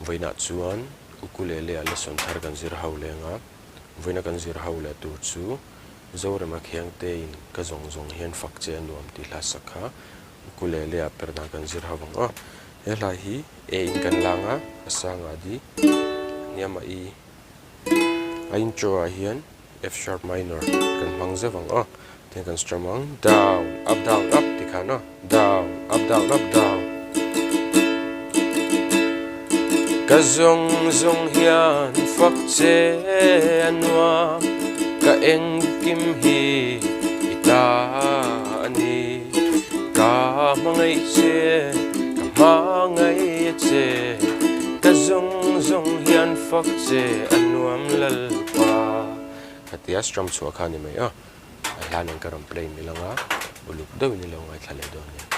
Vawiinah chuan ukulele ah lesson thar kan zir ho leng a, vawiina kan zir ho leh tur chu Zorema Khiangtein ka zawng zawng hian fak che a nuam tih hla sak kha ukulele ah per dan kan zir ho ang aw. He hla hi A in kan lang a, a sangah D, hniamah E. A intro ah hian F sharp minor kan hmang zeuh ang aw. Tihian kan strum ang down up down up ti khan aw down up down up down. Ka zawng zawng hian fak che a nuam ka engkim hi i ta a ni. Ka hmangaih che ka hmangaih a che ka zawng zawng hian fak che a nuam lalpa. Khatia strum chhuah kha a ni mai a, a hla nen ka rawn play mil anga uluk deuhin i lo ngaithla leh dawn nia.